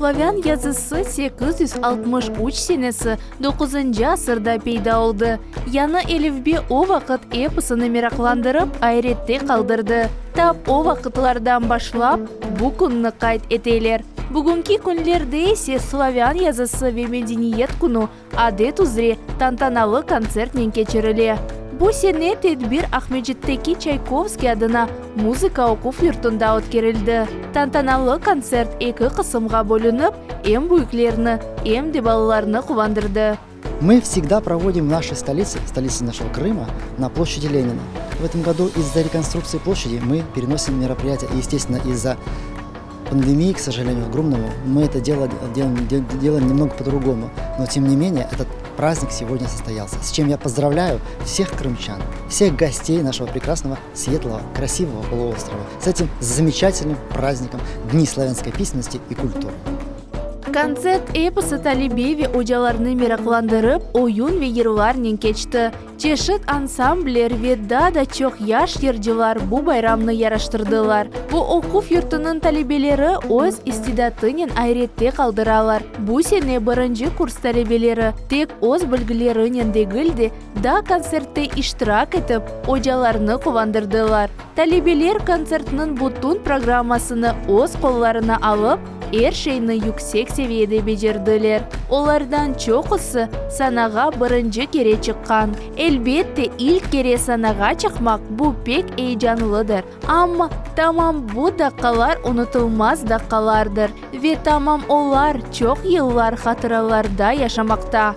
Slavân yazısı 863 senesi, doquzıncı asırda peyda oldı. Yañı elifbe o vaqıt episini meraqlandırıp, ayrette qaldırdı. Tap o vaqıtlardan başlap, bu künni qayd eteler. Bugünki künlerde ise Slavân yazısı ve medeniyet künü adet üzre tantanalı kontsertnen keçirile. Bu sene tedbir Aqmescitteki Çaykovskiy adına muzıka oquv yurtunda ötkerildi. Tantanalı kontsert eki qısımğa bölünip, em büyüklerni, em de balalarnı quvandırdı. Мы всегда проводим в нашей столице, столице нашего Крыма, на площади Ленина. В этом году из-за реконструкции площади мы переносим мероприятие, и, естественно, из-за пандемии, к сожалению, огромному, мы это дело делаем, делаем немного по-другому. Но, тем не менее, этот праздник сегодня состоялся. С чем я поздравляю всех крымчан, всех гостей нашего прекрасного, светлого, красивого полуострова с этим замечательным праздником Дни славянской письменности и культуры. Kontsert episi talebe ve ocalarnı meraqlandırıp, oyun ve yırlarnen keçti. Çeşit ansambller ve daa da çoq yaş yırcılar bu bayramnı yaraştırdılar. Bu oquv yurtunıñ talebeleri öz istidatınen ayrette qaldıralar. Bu sene birinci kurs talebeleri tek öz bilgilerinen degil de, daa kontsertte iştirak etip, ocalarnı quvandırdılar. Talebeler kontsertniñ bütün programmasını öz qollarına alıp, er şeyni yüksek seviyede becerdiler. Olardan çoqusı sanağa birinci kere çıqqan. Elbette, ilk kere sanağa çıqmaq, bu pek eyecanlıdır. Amma tamam bu daqqalar unutılmaz daqqalardır ve tamam olar çoq yıllar hatıralarda yaşamaqta.